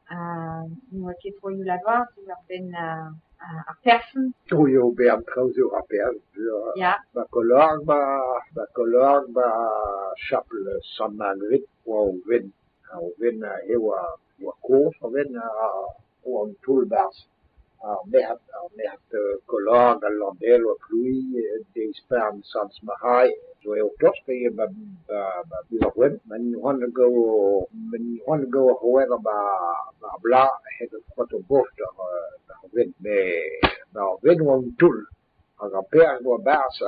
Ha ne oa ket troioù lavar diwar-benn ar person ? Troioù bern traoù zo ar perzh Ya. 'Ba Kolarg 'ba 'ba Kolarg 'ba chapel Sant-Margrit 'oa ur we'nn, ar we'nn aze 'oa 'oa kozh ar we'nn ha 'oa un toull 'barzh. Ar merc'hed ar merc'hed Kolarg ha Landelo ha Plouie deiz pardon Santez-Marc'harid zo eo tost ivez 'ba 'ba Pleuveur-Gwenn. 'Maint c'hoant da gaout c'hwek 'ba 'ba bloaz evit c'hoant o gof d'ar we'nn met 'ba ar we'nn 'oa un toull hag ar perzh 'oa 'barzh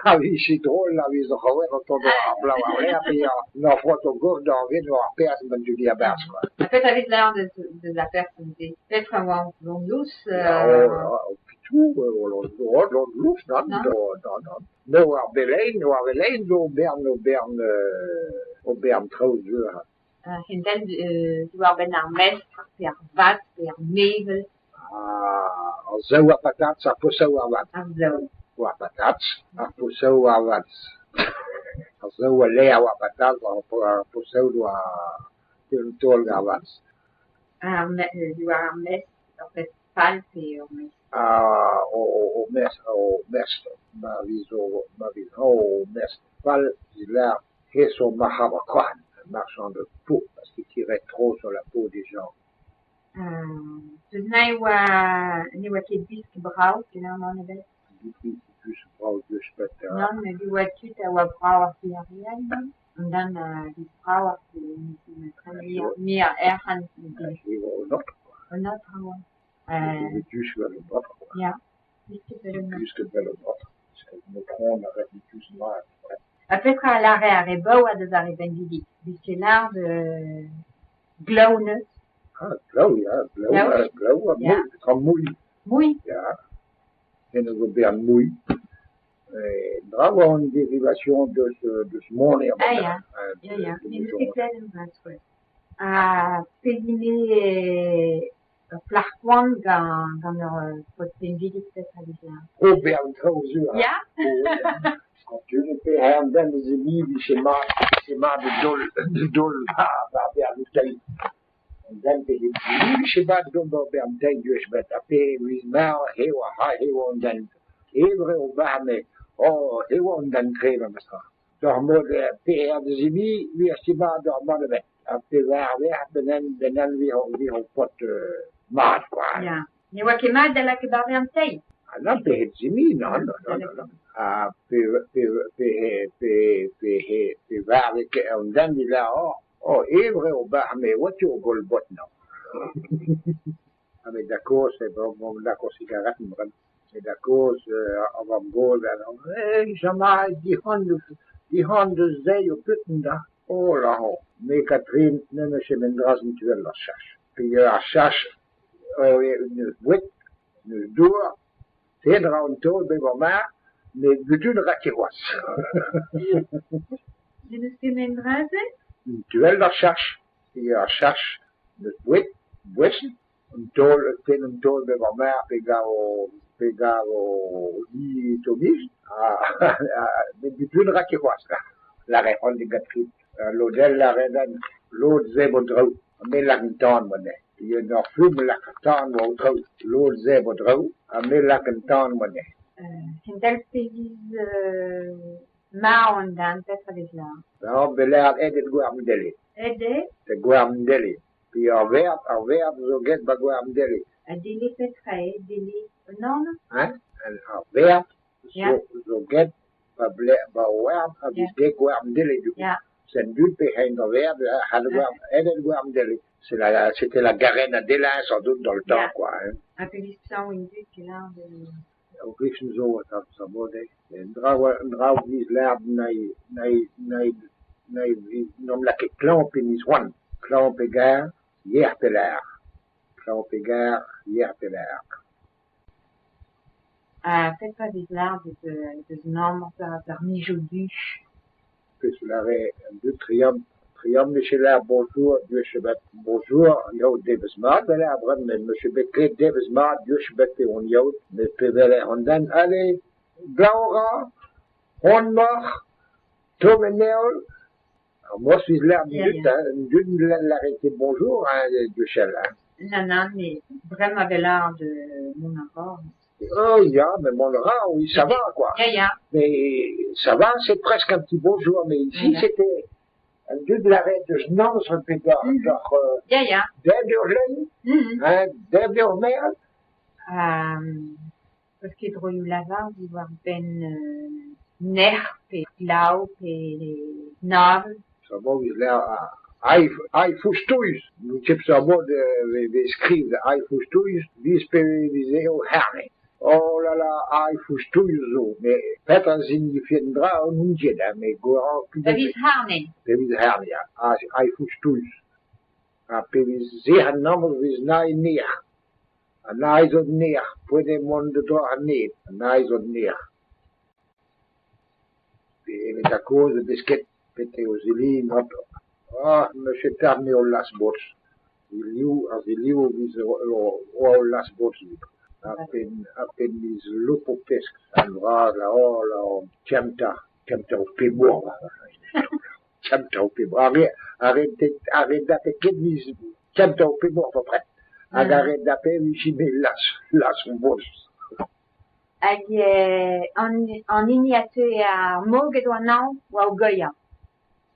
a vije drol a veze c'hwek o tont ar bloaz war-lerc'h peogwir 'oa foet o gof d'ar we'nn 'oa ar perzh 'ba tu diabarzh kwa. Ha petra 'vez lâret deus ar person-se ? Petra 'oa lod lous ? Pitou lod lous nann nann nann. Me 'oa ar veleien 'oa ar veleien zo o bern o bern o bern traoù sur ha. A-hend-all diwar-benn ar mestr pe ar vazh pe ar mevel ? Ar saout ar patatez ar posoù ar vazh. Ar saout. Ar patatez ar posoù ar vazh. Ar saout al lêr war patatez ar posoù 'doa un taol gant ar vazh. Ar diwar ar mestr, ur mestr fall pe ur mestr. Ur mestr ur mestr ma vezo ma vez ur mestr fall e lâr hennezh zo marc'hadour kroc'hen, marchand de peau parce qu'il tirait trop sur la peau des gens. Peus neuze 'oa ne oa ket gwisket brav pe mann ebet ? Gwisket brav bet Nann met bez 'oa tud a oa bravoc'h 'vit ar re all nann ? Un den bravoc'h muioc'h a arc'hant. E oa un aotrou kwa. Un aotrou 'oa. Gwisket 'vel un aotrou kwa. Ya, gwisket 'vel un aotrou. Gwisket 'vel un aotrou, un itron a vez gwisket mat. Ha petra a lâre ar re baour deus ar re binvidik ? 'Vez ket lâret glav 'neus ? Ah glav ya, glav, glav ha moull, petra moull. Moull ? Ya, hennezh zo bern moull. Brav eo an dérivation deus deus monet Ah ya, ya ya, n'em eus ket klevet an dra-se. Ha pe zimeze ur plac'h koant gant gant ur paotr pinvidik petra 'vije lâret ? Ur bern traoù sur Ya ? An den da zemeziñ 'vije mat 'vije mat da daol da daol war ur bern teil. An den da zemeziñ 'vije mat d'ober ur bern teil ha pe 'vez marv eo eo an den evr eo barnet oh eo an den tre memestra. D'ar mod pe da zemeziñ 'vije mat d'ober mann ebet ha pe war-lerc'h 'vi ur paotr mat kwa. Ya. Ne oa ket mat da lakaat ur bern teil ? Ah nann pe hep zemeziñ nann nann nann ha pe pe pe pe pe varv an den e lâr oh evr eo me 'oa gwall baotr 'nañ. Ha me da-kozh e lak ur sigaretenn bremañ. Me da-gozh ar vamm-gozh a lâre eh Jañ-Mari dic'hoant da zebriñ ho putun da. Oh lâr-hoñ, me Katrin me 'meus ket an dra-se tual d'ar chas peogwir ar chas n'eus boued, n'eus dour, tenn a ra an taol bep ar mare met butun ne ra ket c'hoazh. Ne 'neus ket met an dra-se ? Un tual d'ar chas peogwir ar chas n'eus boued, boeson, un taol, tenn un taol bep ar mare pe gavo pe gavo tommijenn ha met butun ne ra ket c'hoazh 'lâre-c'hoant da Gatrin. Lod all 'lâre din lod 'zebr o draoù ha me 'lak an tan warne. Peogwir ar fum a lak an tan war o traoù. Lod 'zebr o draoù ha me 'lak an tan warne. A-hend-all pe vez marv an den, petra 'vez lâret ? 'Vez lâret aet eo da Gwern Dele. Aet eo ? Da Gwern Dele. Pe ar werz ar werz zo graet 'ba Gwern Dele. Ha dele petra eo ? Dele un anv ? Hein ? Ar werz zo graet 'ba 'ba Wern a vez graet Gwern Dele du-hont. Se an dud pe c'haint d'ar werz aet eo da Gwern Dele. C'était la Garenne à Délin sans doute dans le temps quoi hein. Ha pe vez klañv an dud e lâret Ur guchenn zo eo. Un dra un dra 'vez lâret n'omp lakaet klañv pe 'meus c'hoant. Klañv pe gar, yer pe lâr. Klañv pe gar, yer pe lâr. Ha petra 'vez lâret deus deus an amzer, d'ar mizioù du ? 'Pezh 'lâre an dud triamm triamm 'vije lâret bonjour gwech ebet. Bonjour ya devezh mat 'vez lâret bremañ met 'meus ket bet klevet devezh mat gwech ebet pe on yaouank met pe weler an den allez glav a ra, 'hont emaoc'h, tomm an heol. Ar mos 'vez lâret d'an Ya, dud ya. hein, an dud ne lârent ket bonjour hein gwechall hein. Nann nann met bremañ e vez lâret mont a ra. Oh ya met mont a ra oui ça va quoi. Ya ya. Mais ça va c'est presque un petit bonjour mais ici c'était an dud 'lâre deus an amzer pe doc'h Ya ya. Debret eo lein ? Hein debret eo ar merenn ? Ha 'peus ket troioù-lavar diwar-benn an erc'h pe glav pe an avel ? Amañ e vez lâret ai fouzh-touz, n'on ket peseurt mod e vez skrivet ai fouzh-touz 'giz pa veze o Herne. Oh la la ai fouzh-touz zo met petra a signifie an dra n'oûn ket hein met Pa vez Herne. Pa vez Herne ya, ai fouzh-touz. Ha pa vez sec'h an amzer e vez nay-nec'h, an nay zo nec'h, poent eo mont da droc'hañ an ed, an nay zo nec'h. Pe ma tad-kozh a besketa betek o zelin gantañ. Ah 'meus ket karet eo las-bod, ar selioù oa ul las-bod ha pe 'vez lopet pesk ar vras kentañ, kentañ o pemoc'h kentañ o pemoc'h ar re ar re 'dape ket 'vije kentañ o pemoc'h bepred hag ar re 'dape 'vije bet las-bod. Hag an hini a teue ar moged warnañ oa ar gwellañ.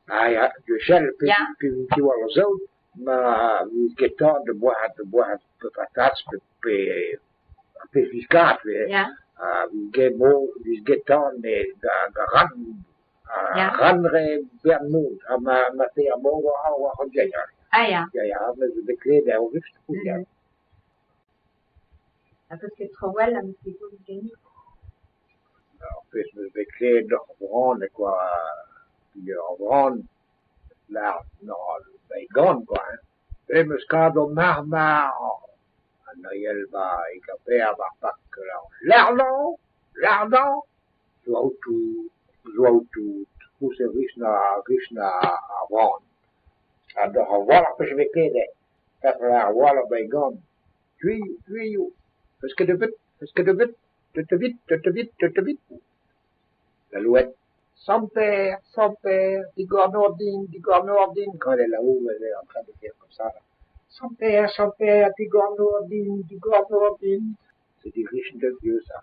Ah ya gwechall pe vije war ar saout ma veze ket tan da boazhat patatez pe ar pezh 'vije karet ha 'vije ket tan da rann 'rae bern mod ha ma teue ar moged war ar gwellañ. Ah ya. Ya ya me zo bet klevet ur wech. Ha 'peus ket traoù all da gomz ganin ? Ar pezh 'meus bet klevet doc'h ar bronneg kwa, ar vran 'lâr 'ba e gan kwa hein : me 'meus kavet ur marc'h marv ha neuial 'ba e Kemper 'ba 'r park 'lâr lardon lardon zo aotrou zo aotrou ar vran ha doc'h ar wrac'h 'pezh 'vez klevet eo petra 'lâr ar wrac'h 'ba e gan : tuioù tuioù 'peus ket evet 'peus ket evet deut evit deut evit deut evit. L'alouette : Sant Per Sant Per digor an nor din digor an nor din quand elle est là-haut elle est en train de faire comme ça là : Sant Per Sant Per digor an nor din digor an nor din. C'est des vieux ça.